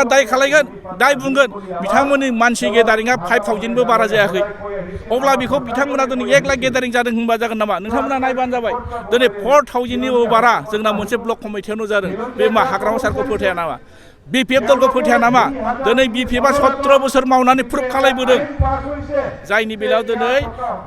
बिथांमोना दाय खालायगोन दाय बुंगोन बिथांमोननि मानसि गेदारिंआ 5,000बो बारा जायाखै अब्ला बेखौ बिथांमोना दिनै 1 लाख गेदारिं जादों होनबा जागोन नामा नोंथांमोना नायबानो जाबाय दिनै 4,000निबो बारा जोंना मोनसे ब्लक कमिटियावनो जादों बे मा हाग्रामा सारखौ फोथाया नामा BPF दलखौ फोथाया नामा दिनै BPFआ 17 बोसोर मावनानै प्रुफ खालायबोदों जायनि बेलायाव दिनै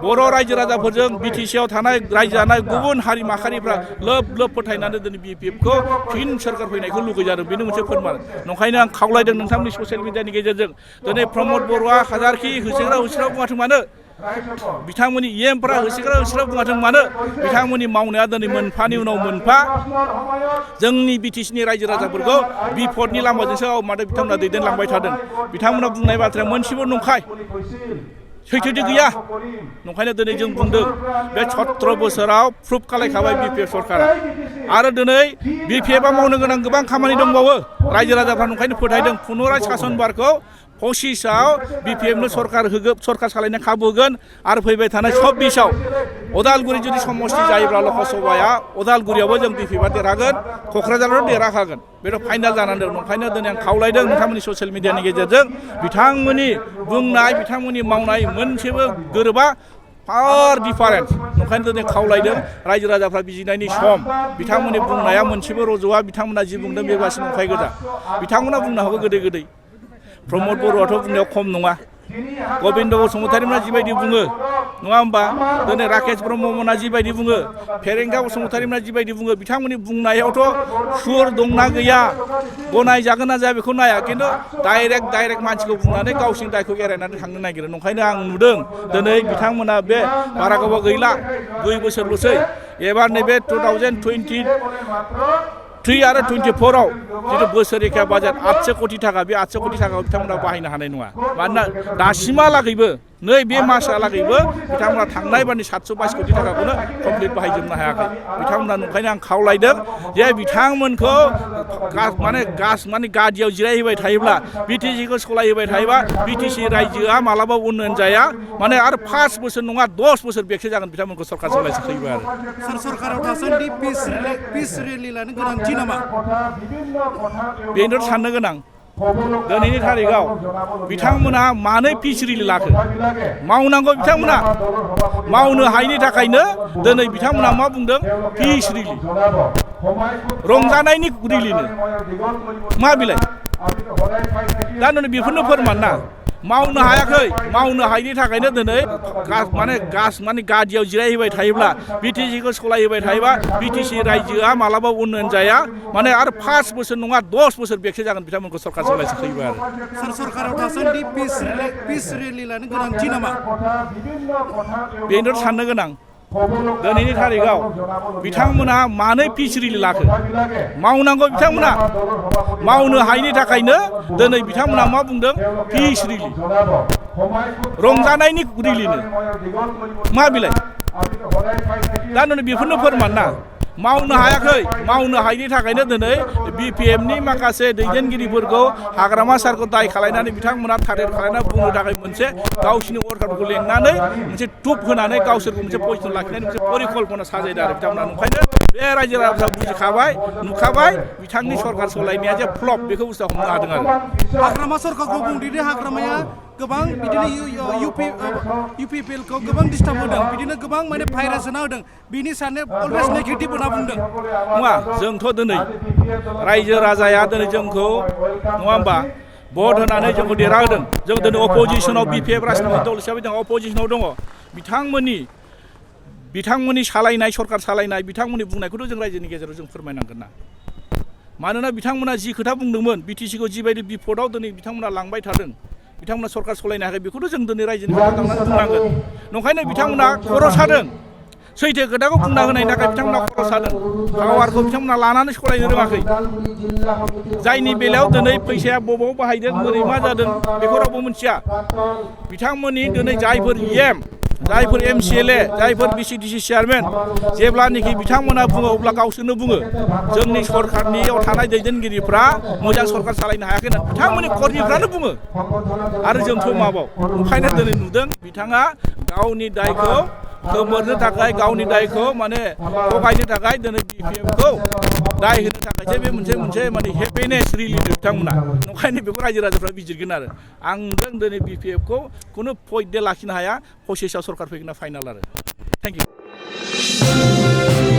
बर' रायजो राजाफोरजों BTCआव थानाय रायजो जानाय गुबुन हारि माहारिफ्रा लोब लोब फोथायनानै दिनै BPFखौ फिन सोरखार फैनायखौ लुगैजादों बेनो मोनसे फोरमान नंखायनो आं खावलायदों नोंथांमोननि ससियेल मिडियानि गेजेरजों दिनै प्रमद बर'आ हाजारखि होसोग्रा बुङाथों मानो बिथांमोननि EMफोरा होसोग्रा बुङाथों मानो बिथांमोननि मावनाया दिनै मोनफानि उनाव मोनफा जोंनि BTCनि रायजो राजाफोरखौ बिपदनि लामाजोंसो माथो बिथांमोना दैदेनलांबाय थादों बिथांमोना बुंनाय बाथ्राया मोनसेबो नंखाय सैथोथि गैया नंखायनो दिनै जों बुंदों बे 17 बोसोराव प्रुफ खालायखाबाय BPF सरकारा आरो दिनै BPFआ मावनो गोनां गोबां खामानि दंबावो रायजो राजाफ्रा नंखायनो फोथायदों पुनराय शासन बारखौ 25आव BPFनो सरकार सालायनो खाबु होगोन आरो फैबाय थानाय 26आव उदालगुरि जुदि समष्टि जायोब्ला लकसभाया उदालगुरियावबो जों BPFआ देरहागोन क'क्राझाराव देरहाखागोन बेथ' फाइनाल जानानै दं नंखायनो दिनै आं खावलायदों नोंथांमोननि ससियेल मिडियानि गेजेरजों बिथांमोननि बुंनाय बिथांमोननि मावनाय मोनसेबो गोरोबा फार डिफारेन्स नंखायनो दिनै खावलायदों रायजो राजाफ्रा बिजिनायनि सम बिथांमोननि बुंनाया मोनसेबो रज'वा बिथांमोना जि बुंदों बे गासिबो नंखाय गोजा बिथांमोना बुंनो हागौ गोदै प्रमद बर'आथ' बुंनायाव खम नङा गबिन्द बसुमतारीमोना जिबायदि बुङो नङा होमबा दिनै राकेश ब्रह्ममोना जिबायदि बुङो फेरेंगा बसुमतारीमोना जिबायदि बुङो बिथांमोननि बुंनायावथ' सुर दंना गैया गनाय जागोन ना जाया बेखौ नाया खिन्थु डाइरेक्ट मानसिखौ बुंनानै गावसिनि दायखौ एरायनानै थांनो नागिरो नंखायनो आं नुदों दिनै बिथांमोना बे बारा गोबाव गैला 2 बोसोरल'सै एबार नैबे 2023 आरो 24आव जिथु बोसोरिखा बाजेट 800 कोटि थाखा बे 800 कोटि थाखाखौ बिथांमोना बाहायनो हानाय नङा मानोना दासिमहालागैबो नै बे मासहालागैबो बिथांमोना थांनाय बारनि 722 कोटि थाखाखौनो कमप्लिट बाहायजोबनो हायाखै बिथांमोना नंखायनो आं खावलायदों जे बिथांमोनखौ माने गादियाव जिरायहोबाय थायोब्ला BTCखौ सलायहोबाय थायोबा BTC रायजोआ मालाबा उन्नयन जाया माने आरो 5 बोसोर नङा 10 बोसोर बेकसो जागोन बिथांमोनखौ सरकार सलायसोखैबा आरो सरकाराव दासान्दि पिस रेलि लानो गोनांथि नामा बेनोथ' साननो गोनां दिनैनि थारिखआव बिथांमोना मानो पिस रेलि लाखो मावनांगौ बिथांमोना मावनो हायैनि थाखायनो दिनै बिथांमोना मा बुंदों पिस रेलि रंजानायनि रेलिनो मा बिलाय दा नै बेफोरनो फोरमान ना मावनो हायाखै मावनो हायैनि थाखायनो दिनै माने गादियाव जिरायहोबाय थायोब्ला BTCखौ सलायहोबाय थायोबा BTC रायजोआ मालाबा उन्नयन जाया माने आरो 5 बोसोर नङा 10 बोसोर बेकसो जागोन बिथांमोनखौ सरकार सलायसोखैबा आरो सरकाराव दासान्दि पिस रेलि लानो गोनांथि नामा बेनोथ' साननो गोनां दिनैनि थारिखआव बिथांमोना मानो पिस रेलि लाखो मावनांगौ बिथांमोना मावनो हायैनि थाखायनो दिनै बिथांमोना मा बुंदों पिस रेलि रंजानायनि रेलिनो मा बिलाय दा नै बेफोरनो फोरमान ना मावनो हायाखै मावनो हायैनि थाखायनो दिनै BPFनि माखासे दैदेनगिरिफोरखौ हाग्रामा सारखौ दाय खालायनानै बिथांमोना टार्गेट खालायना बुंनो थाखाय मोनसे गावसिनि वर्कारफोरखौ लेंनानै मोनसे टुप होनानै गावसोरखौ मोनसे पजिसन लाखिनानै मोनसे परिकल्पना साजायदों आरो बिथांमोना ओंखायनो बे रायजो राजाफ्रा बुजिखाबाय नुखाबाय बिथांनि सरकार सलायनाया जे फ्लप बेखौ बुस्थुआ हमनो हादों आरो हाग्रामा सरकारखौ बुंदोंदि हाग्रामाया गोबां बिदिनो UPPLखौ गोबां डिस्टार्ब होदों बिदिनो गोबां माने भाइरास होना होदों बिनि साननाया अलवेज नेगेटिभ होना बुंदों नङा जोंथ' दिनै रायजो राजाया दिनै जोंखौ नङा होमबा भट होनानै जोंखौ देरहाहोदों जों दिनै अपोजिसनाव BPF राजनितिक दल हिसाबै जों अपोजिसनाव दङ बिथांमोननि सालायनाय सरकार सालायनाय बिथांमोननि बुंनायखौथ' जों रायजोनि गेजेराव जों फोरमायनांगोन ना मानोना बिथांमोना जि खोथा बुंदोंमोन BTCखौ जिबायदि बिपदआव दिनै बिथांमोना लांबाय थादों बिथांमोना सरकार सलायनो हायाखै बेखौथ' जों दिनै रायजोनि गेजेराव थांनानै बुंनांगोन नंखायनो बिथांमोना खर' सादों सैथो खोथाखौ बुंना होनायनि थाखाय बिथांमोना खर' सादों पावारखौ बिथांमोना लानानै सलायनो रोङाखै जायनि बेलायाव दिनै फैसाया बबाव बाहायदों बोरै मा जादों बेखौ रावबो मिथिया बिथांमोननि दिनै जायफोर जायफोर MCLA जायफोर BCDC चेयारमेन जेब्लानोखि बिथांमोना बुङो अब्ला गावसोरनो बुङो जोंनि सरकारनियाव थानाय दैदेनगिरिफ्रा मोजां सरकार सालायनो हायाखै होनना बिथांमोननि कर्मिफ्रानो बुङो आरो जोंथ' माबाव ओंखायनो दिनै नुदों बिथाङा गावनि दायखौ खोमोरनो थाखाय गावनि दायखौ माने थगायनो थाखाय दिनै BPF-खौ दाय होनो थाखायसो बे मोनसे माने हेपिनेस रिलिज बिथांमोना नंखायनो बेखौ रायजो राजाफ्रा बिजिरगोन आरो आंजों दिनै BPF-खौ खुनु पइन्ट लाखिनो हाया फसिसआव सरकार फैगोन ना फाइनाल आरो थेंक इउ